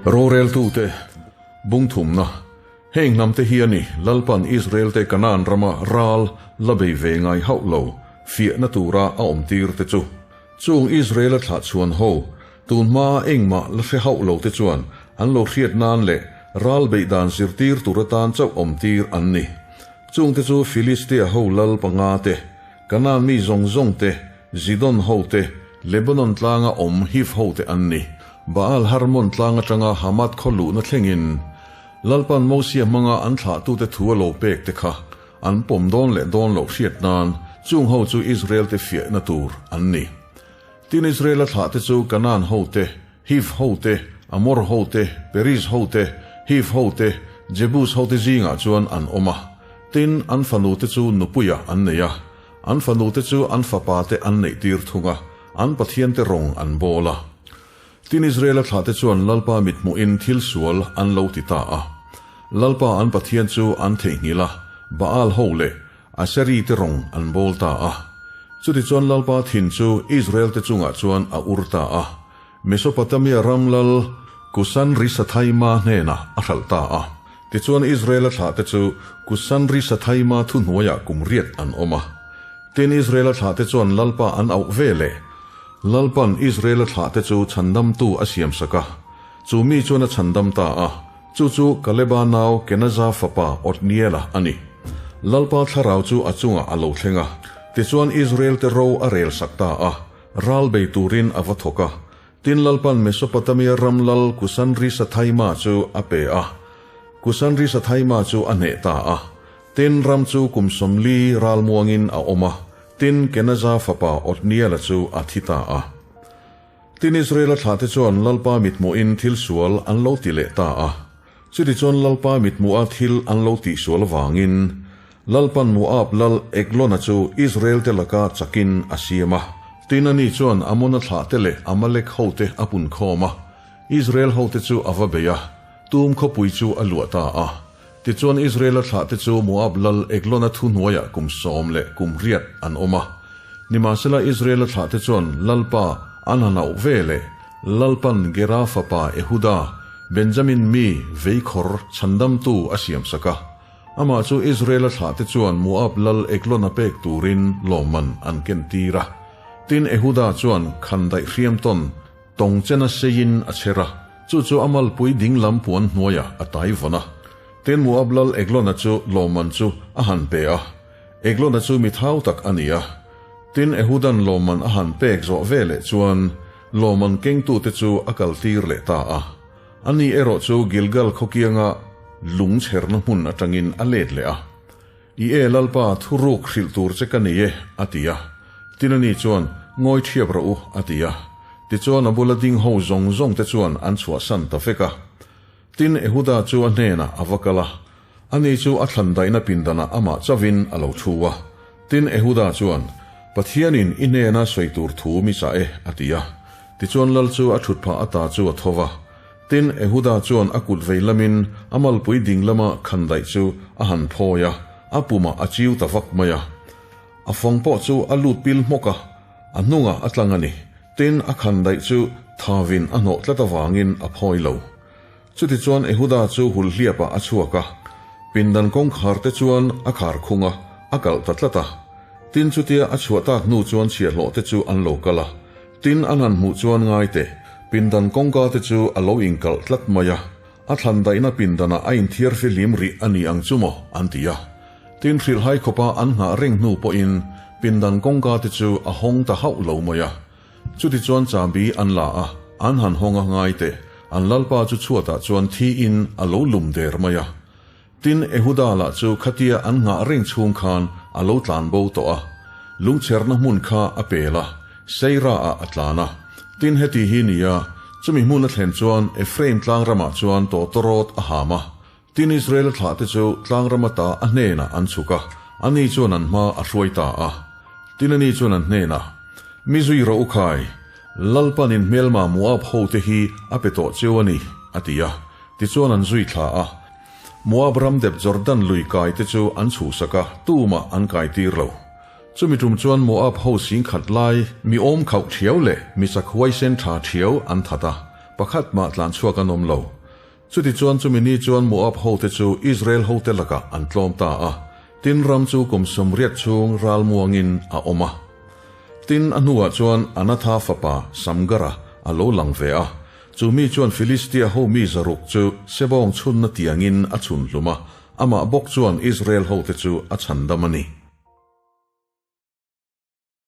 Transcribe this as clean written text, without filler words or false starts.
Roreltute bung thumna Heng hnamte hi a ni, Lalpan Israelte Kanaan rama ral la bei ve ngai hauh lo fiahna tura a awmtir te chu. Chung Israela thlah chhuan ho, tun hmaa engmah la hre hauh lo te chuan an lo hriat nan leh ral beih dan zirtir tur atan chauh awmtir an ni. Chungte chu Filistia ho lal panga te, Kanaan mi zawng zawng te, Zidon ho te, Lebanon tlanga awm Hiv ho te an ni. Baal Harmon tlang atanga Hamath khaw luhna thlengin Lalpan Mosia hmanga an thlahtute thu a lo pek te kha an pawm dawn leh dawn loh hriat nan chung ho chu Israel te fiahna tur an ni. Tin Israela thlahte chu Kanaan ho te, Hiv ho te, Amor ho te, Periz ho te, Hiv ho te, Jebus ho te zingah chuan an awm a. Tin, an fanute chu nupuiah an nei a, an fanute chu an fapate an neihtir thung a, an pathiante rawng an bawl a. Tin, Israela thlahte chuan Lalpa mithmuhin thil sual an lo ti ta a. Lalpa an Pathian chu an theihnghilh a, Baal ho leh Aseri te rawng an bawl ta a. Chutichuan Lalpa thin chu Israel-te chungah chuan a ur ta a. Mesopotamia ram lal Kusan-risathaima hnenah a hralh ta a. Tichuan Israel-a thlahte chu Kusan-risathaima thuhnuaiah kum riat an awm a. Tin, Israel-a thlahte chuan Lalpa an auh ve leh. Lalpan Israel-a thlahte chu chhandamtu a siamsak a, chu mi chuan a chhandam ta a. Chu chu Kaleba nau Kenaza fapa Otniela a ni. Lalpa thlarau chu a chungah a lo thleng a, tichuan Israel-te ro a relsak ta a. Ral bei turin a va thawk a. Tin Lalpan Mesopotamia ram lal Kusan-risathaima chu a pe a. Kusan-risathaima chu a hneh ta a. Tin ram chu kum 40 ralmuangin a awm a. Tin Kenaza fapa Otniela chu a thi ta a. Tin Israela thlahte chuan Lalpa mithmuhin thil sual an lo ti leh ta a. Chutichuan Lalpa mithmuha thil an lo tihsual avangin Lalpan Moab lal Eglona chu Israelte laka chakin a siam a. Tin ani chuan Amona thlahte leh Amalek hote a punkhawm a, Israel hote chu a va bei a, tum khawpui chu a luah ta a. Tichuan Israela thlahte chu Moab lal Eglona thuhnuaiah kum 10 leh kum 8 an awm a. Nimahsela Israela thlahte chuan Lalpa an han auh ve leh Lalpan Gera fapa Ehuda, Benjamin mi veikhawr chhandamtu a siamsak a. Amah chu Israela thlahte chuan Moab lal Eglona pek turin lawmman an kentir a. Tin Ehuda chuan khandaih hriam tawn Tawng chena seiin a chher a, chu chu a malpui ding lam puan hnuaiah a tai vawn a. Tin Moab lal Eglona chu lawmman chu a han pe a. Eglona chu mi thau tak a ni a. Tin Ehudan lawmman a han pek zawh veleh chuan lawmman kengtute chu a kaltir leh ta a. Ani erawh chu Gilgal khawkianga lung chherna hmun atangin a let leh a. I e Lalpa, thuruk hrilh tur che ka nei e, a ti a. Tin ani chuan, Ngawi thiap rawh u, a ti a. Tichuan a bula ding ho zawng zawng te chuan an chhuahsan ta vek a. Tin Ehuda chu a hnenah a va kal a, ani chu a thlan daihna pindanah amah chauhin a lo thu a. Tin Ehuda chuan, Pathianin i hnena sawi tur thu mi chah e, a ti a. Tichuan Lal chu a thutphah ata chu a tho va. Tin, Ehuda chuan a kut vei lamin a malpui ding lama khandaih chu a han phawi a, a pumah a chiu ta vak mai a. A fawng pawh chu a lut pil hmawk a, a hnungah a tlang a ni. Tin, a khandaih chu thavin a hnawh tlat avangin a phawi lo. Chutichuan Ehuda chu hulhliapah a chhuak a, pindan kawngkhar te chuan a khar khung a, a kalh ta tlat a. Tin, chutia a chhuah tak hnu chuan chhiahhlawh te chu an lo kal a. Tin, an han hmuh chuan ngai teh, pindan kawngka te chu a lo inkalh tlat mai a, a thlan daihna pindanah a inthiar fihlim rih a ni ang chu maw, an ti a. Tin, hrilhhai khawpa an nghah reng hnu pawhin pindan kawngka te chu a hawng ta hauh lo mai a. Chutichuan chahbi an la a, an han hawng a, ngai teh, an lalpa chu chhuatah chuan thiin a lo lum der mai a. Tin, Ehuda lah chu khatia an nghah reng chhung khan a lo tlan bo tawh a, lungchherna hmun kha a pel a, Seira-ah a tlan a. Tin, heti hi nia, chumi hmun a thlen chuan Ephraim tlangram-ah chuan tawtawrawt a ham a. Tin, Israel-a thlahte chu tlangram ata a hnenah an chhuk a, ani chuan an hma a hruai ta a. Tin, ani chuan an hnenah, Mi zui rawh u khai, Lalpanin hmelma Moab hote hi a pe tawh cheu a ni, a ti a. Tichuan an zui thla a. Moab ram dep Jordan lui kai te chu an chhuhsak a, tumah an kai tir lo. Chumi tum chuan Moab ho sing khat lai mi awm khauh thiau leh mi chak huaisen tha thiau an that a, pakhat mah tlan chhuak an awm lo. Chutichuan chumi ni chuan Moab hote chu Israel hote lakah an tlawm ta a, tin ram chu kum 80 chhung ral muangin a awm a. Tin a hnuah chuan Anatha fapa Samgara a lo lang ve a, chu mi chuan Filistia ho mi 600 chu sebawng chhunna tiangin a chhun hlum a, amah bawk chuan Israel hote chu a chhandam a ni.